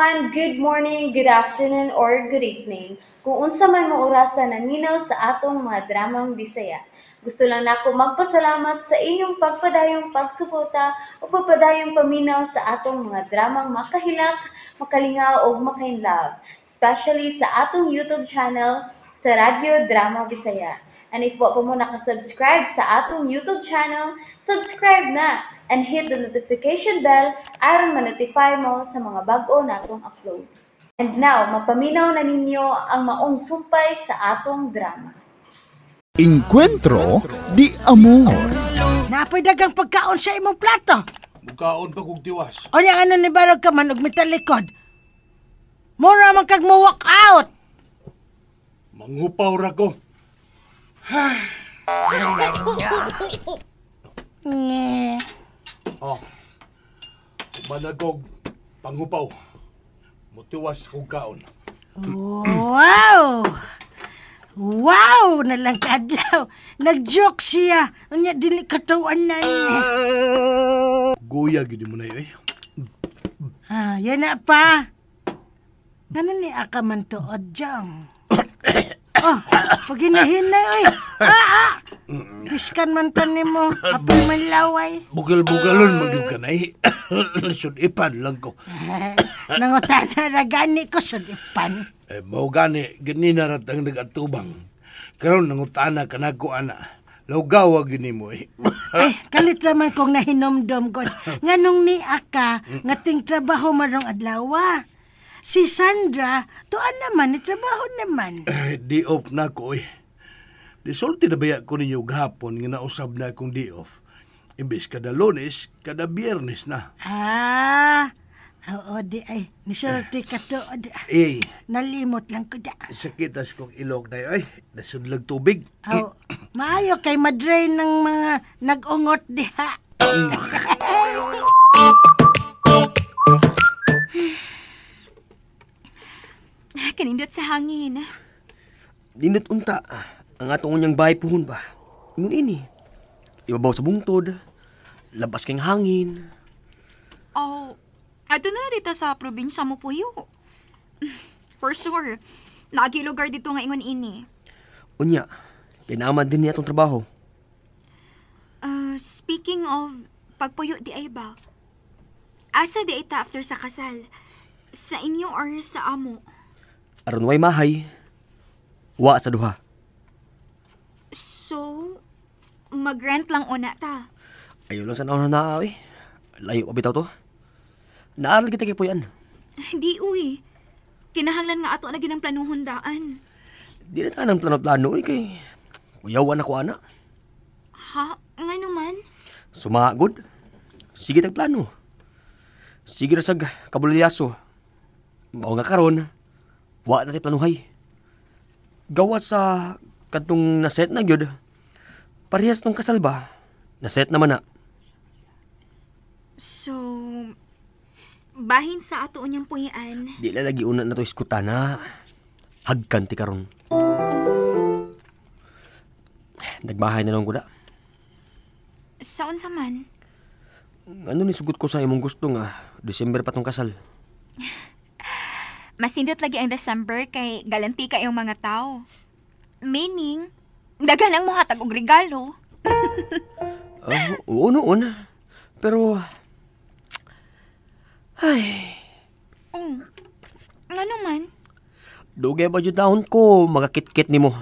Everyone, good morning, good afternoon, or good evening. Kung unsa man mo orasa naminaw sa atong mga dramang Bisaya. Gusto lang nako magpasalamat sa inyong pagpadayong pagsuporta o pagpadayong paminaw sa atong mga dramang makahilak, makalingaw ug makainlove, especially sa atong YouTube channel sa Radyo Drama Bisaya. And if wa pa mo nakasubscribe sa atong YouTube channel, subscribe na and hit the notification bell aron ma-notify mo sa mga bag-o natong uploads. And now, mapaminaw na ninyo ang maong sumpay sa atong drama. Encuentro di Amor. Napoy dagang pagkaon sa imong plato. Mukaon pa kog tiwas. O niya ano ni barog ka man og mitalikod. Mura man kag mo walk out. Manghupaw ra ko. Nge. Oh. Managog panghupaw. Mutiwas kog kaon. Wow! Wow! Nalang kaadlaw. Nag-joke siya. Unya dili katawan na ni. Guya gid mo na eh. Ah, yan na pa. Ngano ni aka man tuod jang? Oh, pag hinahinay, oy. Ah, ah. Piskan man ta nimo, apil man laway. Bugal-bugalon magyud ka nay. Sudipan lang ko. Nangutana ra gani ko sudipan. Eh, mao gani ganina ra tang nagatubang. Karon nangutana kanako ana. Lawgawa gyud nimo eh. Ay, kalit raman kong nahinomdom god. Nganong ni aka nga ting trabaho marong adlawa. Si Sandra, tuan naman, ni trabaho naman. Eh, di off na ko eh. Disulti na baya ko ninyo gahapon nga nausab na akong di off. Imbes kada Lunes, kada Biyernes na. Ah, oo di ay, nisulti ka tuod. Eh, Nalimot lang ko da. sakitas kong ilog na ay, nasudlag tubig. Aw, maayo kay madrain ng mga nag-ungot diha. Kanindot sa hangin. Nindot unta. Ang atong unyang bahay puhon ba? Ingon ini. Ibabaw sa bungtod. Labas kang hangin. Oh, ato na lang dito sa probinsya mo puyo. For sure. Naagi lugar dito nga ingon ini. Unya, kinaman din niya atong trabaho. Speaking of pagpuyo di ay ba? Asa di ay ta after sa kasal? Sa inyo or sa amo? Aron way mahay. Wa sa duha. So, mag-rent lang una ta. Ayaw lang sa nauna na eh. Layo pa bitaw to. Naaral kita kay puyan. Di uy. Kinahanglan nga ato na ginang planuhon daan. Di na tanang plano-plano eh kay kuyawan ako ana. Ha? Nga naman? Sumagod. Sige tag plano. Sige ra sag kabulyaso. Mao nga karon, wa na tay planuhay. Gawa sa kadtong naset na gyud. Parehas tong kasal ba? Naset naman na. So, bahin sa ato unyang puyan. Di la lagi una na to iskutan na. Hagkan ti karon. Nagbahay na lang ko da. Sa unsa man? Ano ni sugot ko sa imong gusto nga December pa tong kasal. Mas nindot lagi ang December kay galanti ka yung mga tao. Meaning, daghan ang mohatag og regalo. Oo noon. Pero ay, Oh, ngano man? Dugay ba jud taon ko magakitkit nimo?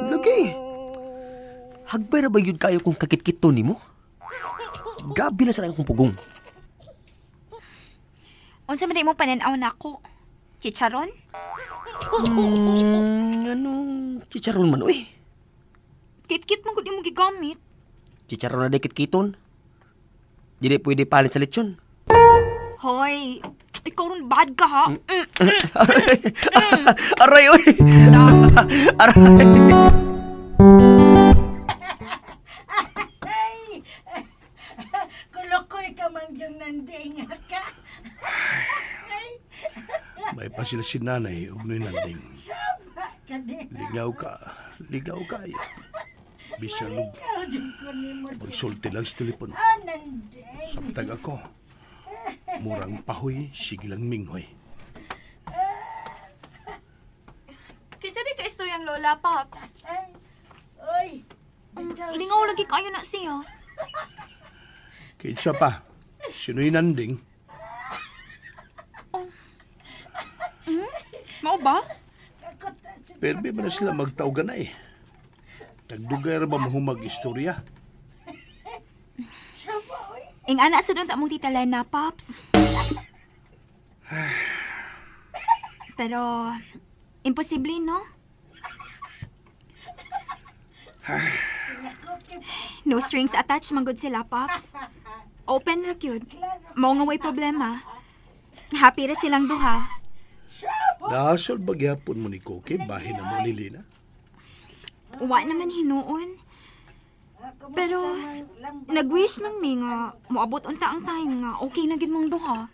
Lagi. Hagbay ra ba jud kayo kung kakitkito nimo? Grabe na sa akong pugong. Unsa man imong panan-aw nako? Chicharon? Anong chicharon man oy? Kitkit man gud imong gigamit. Chicharon na dikit-kiton. Dili pwede palit sa lechon. Hoy, ikaw ron bad ka ha. Aray oy. Aray. Ay! Kulukoy ka man yung nanding ka. May pa sila si nanay ug noy nanding. Ligaw ka, ligaw ka. Bisan og magsulti lang sa telepono. Samtang ako. Murang pahoy, sige lang minghoy. Kinsa di ka istoryang Lola, Pops? Ay, oy. Bitaw Lingaw siya. lagi kayo na siya. Kinsa pa, sino'y nanding? Mao ba? Perbi ba na sila magtawgan na eh. Tagdugay ra ba mahumag istorya? Siya ba, oy? Ing ana sa doon ta mong Tita Lena, Pops. Pero, imposible, no? No strings attached, manggod sila, Pops. Open ra gyud. Mao nga way problema. Happy ra silang duha. Nahasol ba gyapon mo ni Cookie, bahin na mo ni Lina? Wa naman hinuon. Pero, nag-wish lang mi nga moabot unta ang time nga okay na gid mong duha.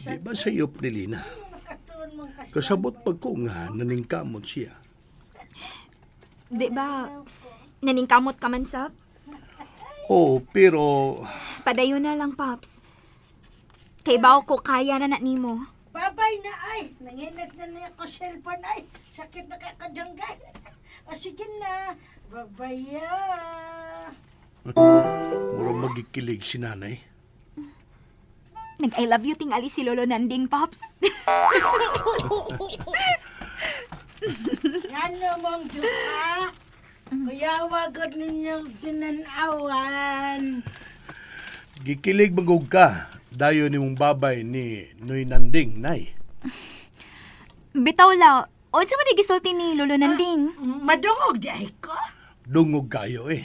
Di ba sayop ni Lina? Kasabot pag ko nga naningkamot siya. Di ba, naningkamot ka man sab? Oh, pero Padayon na lang, Pops. Kay bawo ko kaya na na nimo. Babay na ay. Nanginat na niya ko cellphone ay. Sakit na kakadanggan. O sige na. Babay ya. mura magikilig si nanay. Nag-I love you tingali si Lolo Nanding, Pops. Ngano mong duha? Kuyawa gud ninyong tinanawan. Gikilig magog ka. Dayon ni mong babay ni Noy Nanding, nay. Bitaw la, unsa man di gisulti ni Lolo Nanding? Madungog di ay ko. Dungog kayo eh.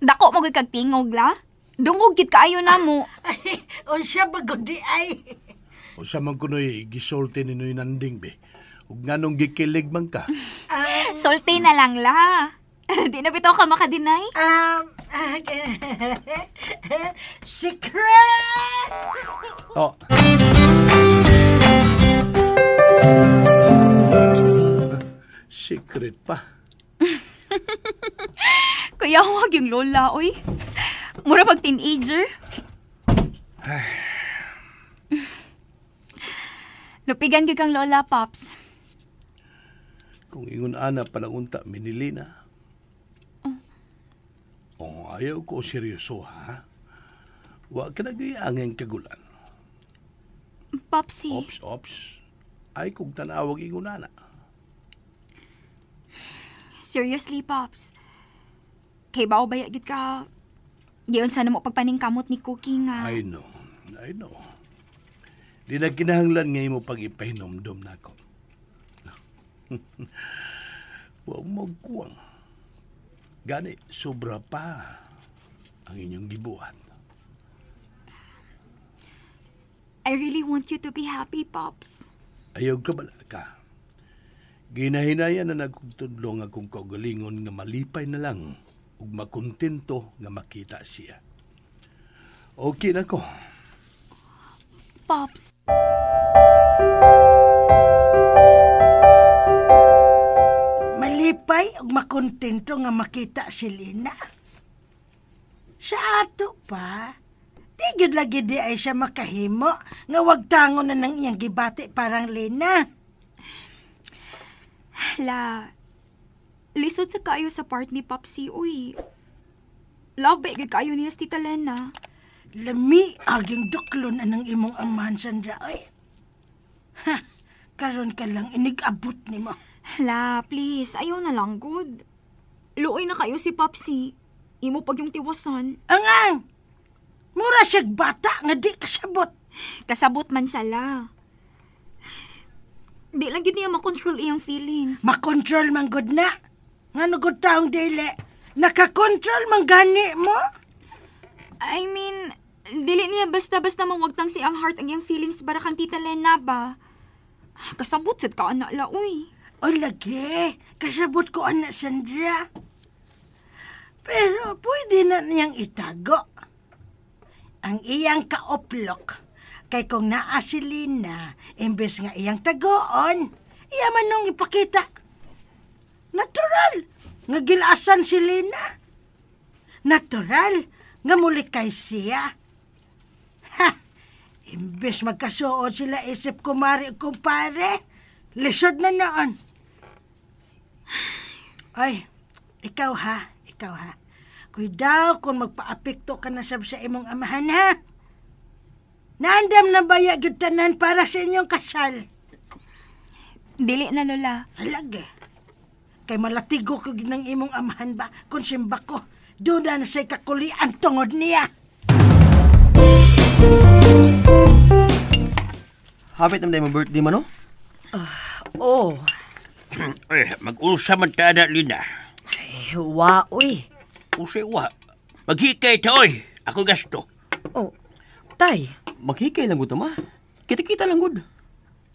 Dako mo gud kag tingog la. Dungog gid kaayo namo. Ay, unsa ba gud di ay? O sa man kunoy gisulti ni Noy Nanding be. Ug nganong gikilig man ka. Sulti na lang la. Di na bitaw ka makadeny. Secret! Oh. Secret pa. Kuya, wag yung lola, oy. Mura pag teenager. Lupigan gyud kang lola, Pops. Kung ingon ana palang unta minilina. Oh, ayaw ko seryoso ha. Wa ka nagiyangin kagulan. Popsi. Ops, ops. Ay kung tanawag ingon ana. Seriously, Pops. Kay bao ba gid ka? Giyon sana mo pagpaningkamot ni Cookie nga. I know, I know. Di na kinahanglan ngay mo pag ipahinomdom na ako. Huwag magkuwang. Gani, sobra pa ang inyong gibuhat. I really want you to be happy, Pops. Ayaw ka bala ka. Ginahinaya na nagtudlo nga kung kaugalingon nga malipay na lang ug makontento nga makita siya. Okay na ko. Pops. Malipay ug makontento nga makita si Lina. Sa ato pa, di gyud lagi di ay siya makahimo nga wag tangon na nang iyang gibati parang Lina. La, lisod sa kayo sa part ni Popsi, uy. Love ba gyud kayo niya si Tita Lena? Lami aging duklon anang imong amahan, Sandra, oy. Ha, karon ka lang inigabot nimo. La, please, ayaw na lang, good. Luoy na kayo si Popsi. Imo pag yung tiwasan. Angang! Mura siyag bata nga di kasabot. Kasabot man siya, la. Di lang gyud niya makontrol iyang feelings. Makontrol man gud na. Ngano gud taong dili? Nakakontrol man gani mo? I mean, dili niya basta-basta mawagtang si ang heart ang iyang feelings para kang Tita Lena ba? Kasabot sad ka anak la, uy. O lagi, kasabot ko anak Sandra. Pero pwede na niyang itago. Ang iyang kaoplok, kay kung naa si Lina, imbes nga iyang tagoon, iya man nung ipakita. Natural, nga gilasan si Lina. Natural, nga muli kay siya. Ha! Imbes magkasuod sila isip kumari ug kumpare, lisod na noon. Ay, ikaw ha, ikaw ha. Kuidaw kung magpaapekto ka na sab sa imong amahan ha. Naandam na baya gyud tanan para sa inyong kasal. Dili na, Lola. Alagi. Kay malatigo ko gyud ng imong amahan ba kung simba ko. Doon na sa'y kakulian tungod niya. Hapit naman mo birthday man, no? Oh, Eh, mag-usa man ta na, Lina. eh, wa, uy. Usay wa. Maghikay ta, oy. Ako gasto. Oh, tay. Maghikay lang gud ma. Kita-kita lang gud.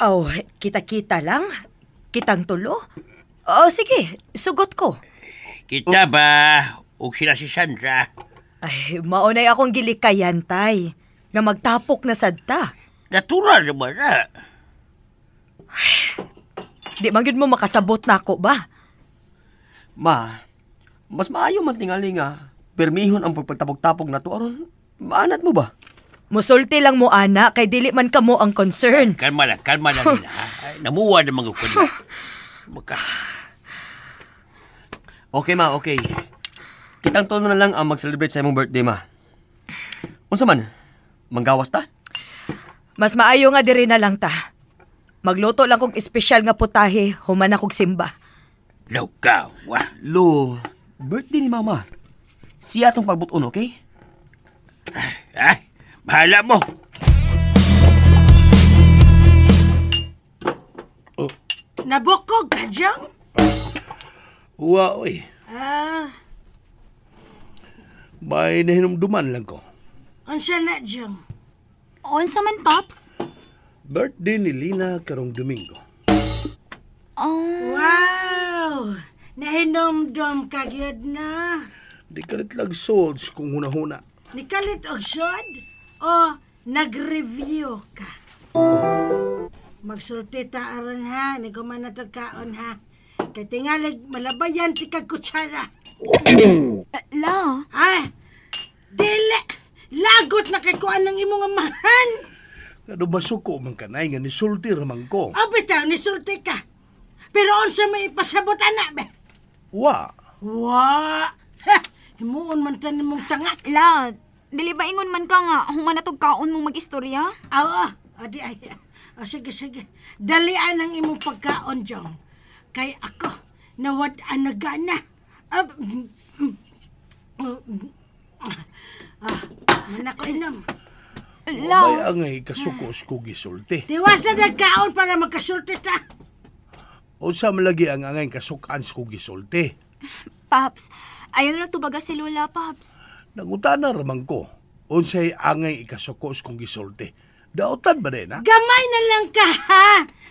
Oh, kita-kita lang. Kitang tulo. Oh, sige, sugot ko. Kita ba? O sila si Sandra. Ay, maunay akong gilikayan, tay. Nga magtapok na sad ta. Natural naman na. Di man gyud mo makasabot na ako ba? Ma, mas maayo man tingali nga permihon ang pagpagtapog-tapog na to aron maanat mo ba? Musulti lang mo, ana, kay dili man kamo ang concern. Kalma lang, Lina. Ha? Ay, namuwa na mga kunya. Maka, Okay ma, okay. Kitang tono na lang ang mag-celebrate sa imong birthday ma. Unsa man? Manggawas ta? Mas maayo nga diri na lang ta. Magluto lang kog espesyal nga putahe, human akog simba. Lugawa. Lo, birthday ni mama. Siya atong pagbuton, okay? Ay, bahala mo. Nabukog ka, Jong? Wa, oy. Ah, May nahinumduman lang ko. Unsa na, Jong? Unsa man, Pops? Birthday ni Lina karong Domingo. Oh, Wow! Nahinomdom ka gyud na. Di kalit lagsods kung huna-huna. Nikalit og sod o nag-review ka? Magsulti ta aron ha, ni na tag kaon ha. Kay tingalig malabayan ti kag kutsara. La. Ay, dili! Lagot na kay kuan ng imong amahan! Kado masuko man kanay nga nisulti raman ko. O bitaw, nisulti ka. Pero unsa may ipasabot ana be? Wa. Wa! Ha! Himuon man ta nimong tanga. La, dili ba ingon man ka nga human na tog kaon mo mag-istorya? Oo, adi ay. O, sige, sige. Dalian ang imong pagkaon, Jong. Kay ako, nawad-an na gana. Ah, ah, man ako inom. La, May angay kasukos ko gisulti. Tiwas na nagkaon para magkasulti ta. Unsa man lagi ang angay kasukan ko gisulti. Paps, ayaw na lang tubaga si Lola, Paps. Nangutana raman ko. Unsay angay ikasukos kong gisulti. Daotan ba din, ha? Gamay na lang ka, ha?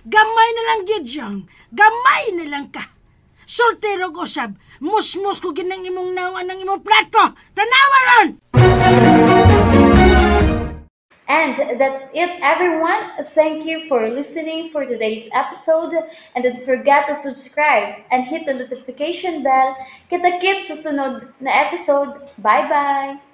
Gamay na lang gyud, Jong. Gamay na lang ka. Sulti rog usab. Musmus ko ginang imong naong ang imong plato. Tanawa ron! And that's it, everyone. Thank you for listening for today's episode. And don't forget to subscribe and hit the notification bell. Kita-kits sa sunod na episode. Bye-bye!